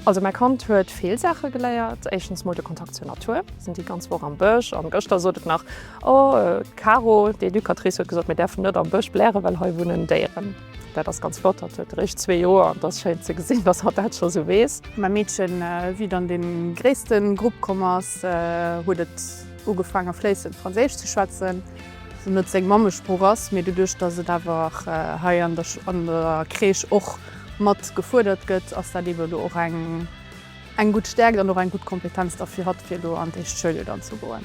Also mäi Kand huet vill Saache geléiert. Éischtens mol de Kontakt zur Natur. Mir sinn déi ganz Woch am Bësch an gëschter sot et nach, Oh, d'Caro, d'Educatrice huet gesot, mir däerfen net am Bësch blären, well hei wunnen Déieren. Dat ass ganz flott, hatt huet eréischt zwee Joer an et ass schéin ze gesinn, dass hatt dat scho sou weess. Mäi Meedchen, wéi et an dee gréisste Grupp komm ass, huet et ugefaange fléissend Franséisch ze schwätzen, wat net seng Mammesprooch ass, mee doduerch, dass et awer hei an der Crèche och mat gefuerdert gëtt, ass dat eebe elo och eng gutt Stäerkt an och eng gutt Kompetenz da fir hatt, fir elo an d'éischt Schouljoer dann ze goen.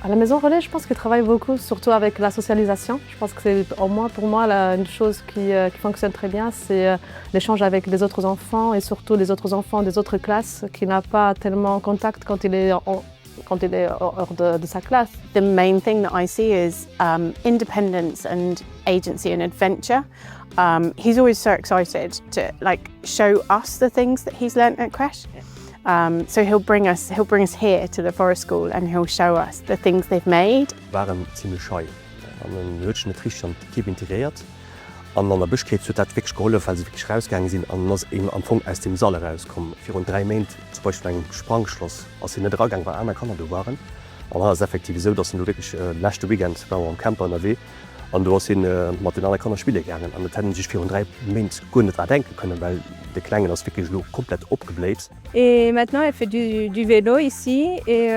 À la maison relais, je pense qu'ils travaillent beaucoup, surtout avec la socialisation. Je pense que c'est au moins pour moi la, une chose qui, euh, qui fonctionne très bien, c'est euh, l'échange avec les autres enfants et surtout les autres enfants des autres classes qui n'a pas tellement contact quand il est en, quand il est hors de, de sa classe. The main thing that I see is um, independence and agency and adventure. Um, he's always so excited to like show us the things that he's learnt at Crash. Um, so he'll bring us he'll bring us here to the forest school and he'll show us the things they've made. War en zimmlech schei an en huet sech net richteg an d'Equipe integréiert an an der Bëschkreez huet dat wierklech gehollef, well se wierklech rausgaange sinn an en ass eben am Fong aus dem Sall erauskomm. Virun 3 Méint zum Beispill an engem Sprangschloss ass hien net eragaang, well aner Kanner do waren an hei ass et effektiv esou, dass en do wierklech leschte Weekend ware mer am Camper ënnerwee An do ass hien mat den anere Kanner spille gaangen. An dat hätt een sech virun 3 Méint guer net erdenke kënnen, well de Klengen ass wierklech elo komplett opgebléit. Et maintenant elle fait du du vélo ici et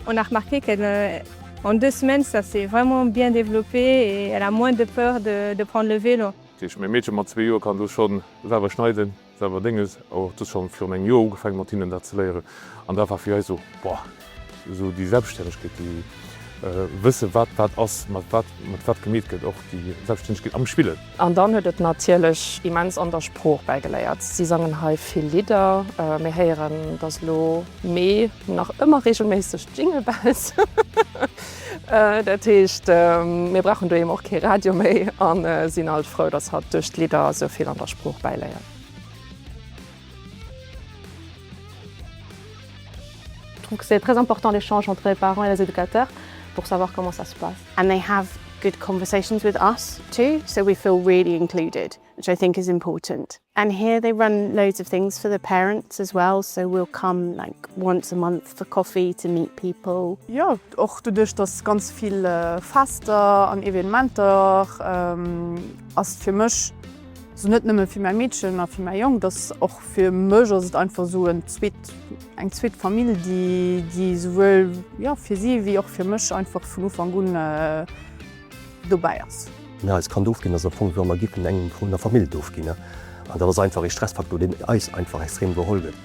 on a remarqué qu'elle en deux semaines ça s'est vraiment bien développé et elle a moins de peur de de prendre le vélo. Dat heescht, mäi Meedche mat zwee Joer kann elo scho selwer schneiden. Selwer Dénges, och du schonn virun engem Joer ugefaangen mat hinnen dat ze léieren an dat war fir eis esou boah, esou déi Selbststännegkeet, déi wësse wat wat ass, mat wat mat wat gemeet gëtt, och déi Selbststännegkeet am Spillen. An dann huet et natierlech immens an der Sprooch bäigeléiert. Si sangen hei vill Lidder, mir héieren, dass elo Mee nach ëmmer regelméisseg Jingle Bells. Dat heescht, mir brauchen doheem och kee Radio méi a sinn alt frou, dass hatt duerch d'Lidder esou vill an der Sprooch bäiléiert. Je trouve que c'est très important l'échange entre les parents et les éducateurs pour savoir comment ça se passe. And they have good conversations with us too, so we feel really included, which I think is important. And here they run loads of things for the parents as well, so we'll come like once a month for coffee to meet people. Jo, och doduerch dass ganz vill Fester an Evenementer ass et fir mech, sou net nëmme fir mäi Meedchen a fir mäi Jong, dass och fir mech ass et einfach sou en zweet, eng zweet Famill, déi déi souwuel jo fir si wéi och fir mech einfach vun Ufank un dobäi ass. Mir eis Kand ofginn ass am Fong wéi wa mer giffen engem vun der Famill d'ofginn. An dat ass einfach ee Stressfaktor, deen eis einfach extrem geholl gëtt.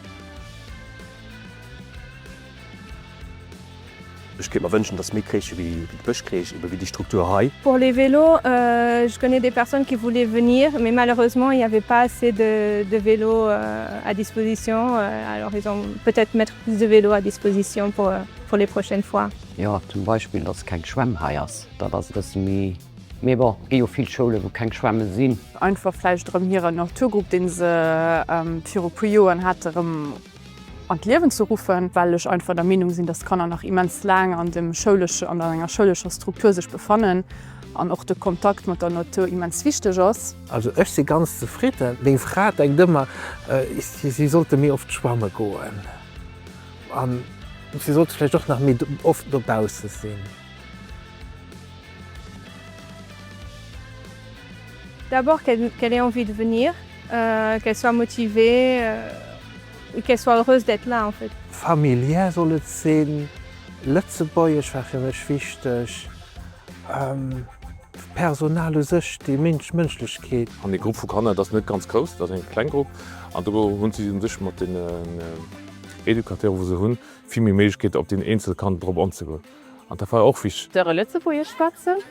Ech kéint mer wënschen, dass méi Crèchë wéi d'Bëschcrèche, ebe wéi déi Struktur hei. Pour les vélos, je connais des personnes qui voulaient venir, mais malheureusement il n'y avait pas assez de de vélos à disposition, alors ils ont peut-être mettre plus de vélos à disposition pour pour les prochaines fois. Jo, zum Beispill, dass keng Schwämm hei ass, dat ass e bësse méi. Mee bon, et gi jo vill Schoulen, wou keng Schwämme sinn. Einfach vläicht erëm hiren Naturgrupp, dee se viru puer Joren hate, erëm an d'Liewen ze ruffen, well ech einfach der Meenung sinn, dass d'Kanner nach immens laang an dem schoulesche, an enger schoulescher Struktur sech befannen an och de Kontakt mat der Natur immens wichteg ass. Also ech si ganz zefridden. Meng Fra denkt ëmmer, si sollte méi oft schwamme goen an si sollte vläicht och nach méi oft dobausse sinn. D'abord qu'elle qu'elle ait envie de venir, qu'elle soit motivée et qu'elle soit heureuse d'être là en fait. Familiär soll et sinn, Lëtzebuergesch war fir mech wichteg, d'Personal u sech, déi Mënschlechkeet. An dee Grupp vu Kanner, dat ass net ganz grouss, dat ass eng kleng Grupp, an do hunn si u sech mat den Educateuren, wou se hunn, vill méi Méiglechkeet op deen eenzele Kand drop anzegoen. An dat war och wichteg. Dëre Lëtzebuergesch schwätzen.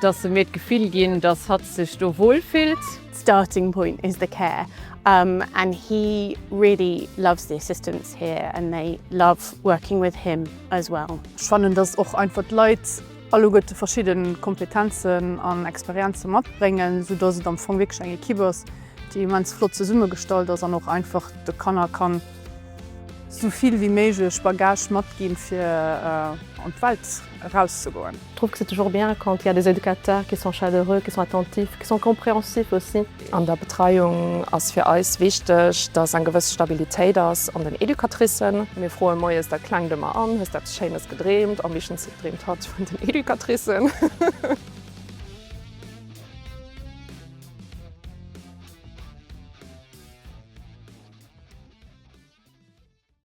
Dass se mir d'Gefill ginn, dass hatt sech do wuel fillt. Starting point is the care and he really loves the assistants here and they love working with him as well. Ech fannen, dass och einfach d'Leit alleguerte verschidde Kompetenzen an Experienze matbréngen, sou dass et am Fong wierklech eng Equipe ass, déi immens flott zesummegestallt ass an och einfach de Kanner kann. Sou vill wéi méiglech Bagage matginn, fir an d'Welt erauszegoen. Je trouve que c'est toujours bien quand il y a des éducateurs qui sont chaleureux, qui sont attentifs, qui sont compréhensifs aussi. An der Betreiung ass fir eis wichteg, dass eng gewëss Stabilitéit ass an den Educatricen. Mir froe moies dat Klengt ëmmer an, Hues de eppes Schéines gedreemt? Am meeschtens dreemt hatt vun den Educatricen.